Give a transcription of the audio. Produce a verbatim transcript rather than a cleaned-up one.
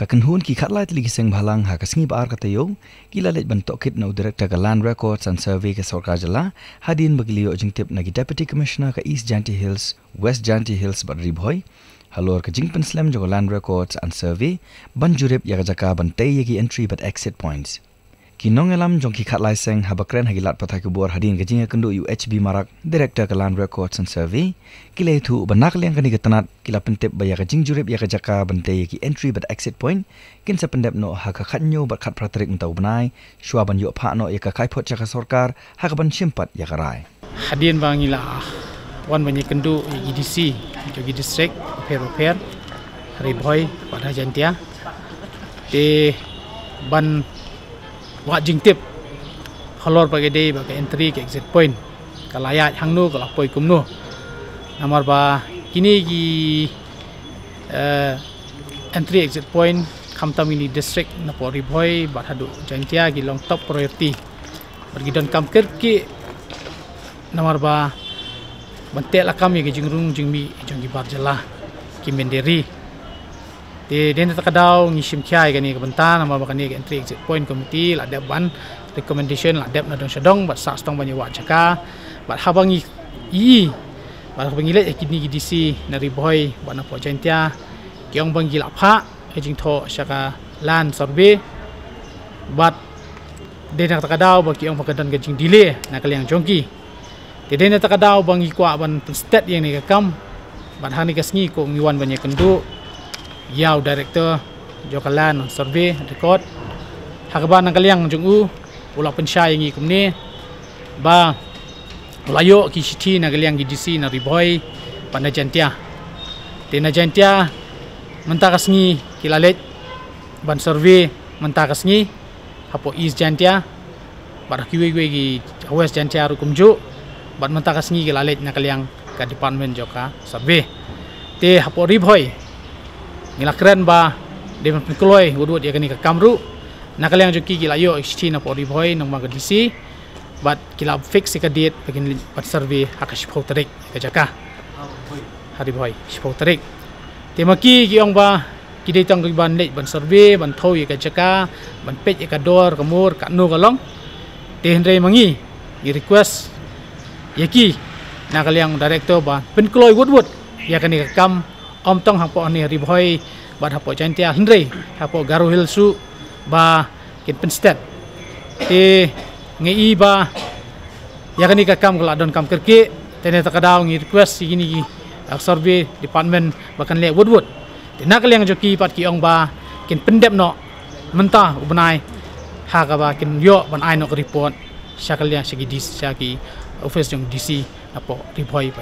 Ka kynhun ki khatlai tylli ki seng bhalang ha ka sngi ba ar ka taïew ki la leit ban tohkit na u director ka Land Records and Survey ka sorkar jylla, hadien ba ki la ïoh jingtip na ki Deputy Commissioner ka East Jaintia Hills, West Jaintia Hills bad Ri Bhoi halor ka jingpynslem jong ka Land Records and Survey ban jurip ïa ka jaka ban tei ïa ki entry bad exit points. Ki nongïalam jong ki khatlai seng haba kren ha ki lad pathai khubor hadien ka jingïakynduh ïa u H B Marak, director ka Land Records and Survey, ki la ïathuh ba na ka liang kane ka tnat ki la pyntip ba ïa ka jingjurip ïa ka jaka ban tei ïa ki entry bad exit point kin sa pyndep noh ha ka khathynñiew bad khatphra tarik mynta u bnai, shuwa ban ïoh phah noh ïa ka kaiphod jaka sorkar ha kaban shim pat ïa ka rai. Hadien ba ngi la wan ban ïakynduh ïa ki D C jong ki district bapher bapher, Ri Bhoi bad ha Jaintia, te ban wad jingtip halor ba ka dei ba ka entry ka exit point ka la ïaid hangno, ka la poi kumno. Namar ba kine ki, eh, entry exit point khamtam ïa kine ki district napoh Ri Bhoi bad haduh Jaintia ki long top priority bad ki donkam kyrkieh, namar ba ban teh lakam ïa ki jingrung jingmih jong ki bar jylla, ki mynder ri. Te dei na kata ka daw ngi shim khia ïa kane ka bynta, namar ba kane ka entry exit point committee la dep ban recommendation, la dep na dong sha dong bad sah sdang ban ïa wad jaka. Bad haba ngi i, bad haba ngi leit ïa kine ki D C na Ri Bhoi bad napoh Jaintia, ki ong ba ngi la phah ka jingthoh sha ka Land Survey, bad dei na kata ka daw ba ki ong ba ka don ka jingdelay na ka liang jong ki. Te dei na kata ka daw ba ngi kwah ban pynsted ïa kane ka kam. Bad ha kane ka sngi ko ngi wan ban ïakynduh ïa u director jong ka Land Survey Record, ha kaba na ka liang jong u u la pynshai ïa ngi kumne ba u la ïoh ki shithi na ka liang ki D C na Ri Bhoi bad na Jaintia. Te na Jaintia mynta ka sngi ki la leit ban survey mynta ka sngi hapoh East Jaintia, bad ha kiwei kiwei ki West Jaintia ruh kumjuh, bad mynta ka sngi ki la leit na ka liang ka department jong ka survey. Te hapoh Ri Bhoi ngi la kren ba dei ban pynkloi wut wut ïa kane ka kam ruh. Na ka liang jong ki ki la ïoh shithi napoh Ri Bhoi nongma ka D C, bad ki la fix ïa ka date ba kin leit ban survey ha ka shiphew tarik ïa ka jaka ha Ri Bhoi, shiphew tarik. Te ma ki ki ong ba ki dei tang ban leit ban survey, ban thew ïa ka jaka, ban peit ïa ka dor ka mur katno ka long. Te hynrei ma ngi ngi request ïa ki na ka liang director ba pynkloi wut wut ïa kane ka kam, ym tang hapoh ne Ri Bhoi bad hapoh Jaintia, hynrei hapoh Garo Hills ruh ba kin pynsted. Te ngi i ba ïa kane ka kam ka la donkam kyrkieh, te na kata ka daw ngi request ïa kine ki, uh, survey department ba kan leh wut wut. Te na ka liang jong ki pat ki ong ba kin pyndep noh mynta u bnai ha kaba kin ïoh ban ai noh ka report sha ka liang, sha ki D C, sha ki office jong D C napoh Ri Bhoi bad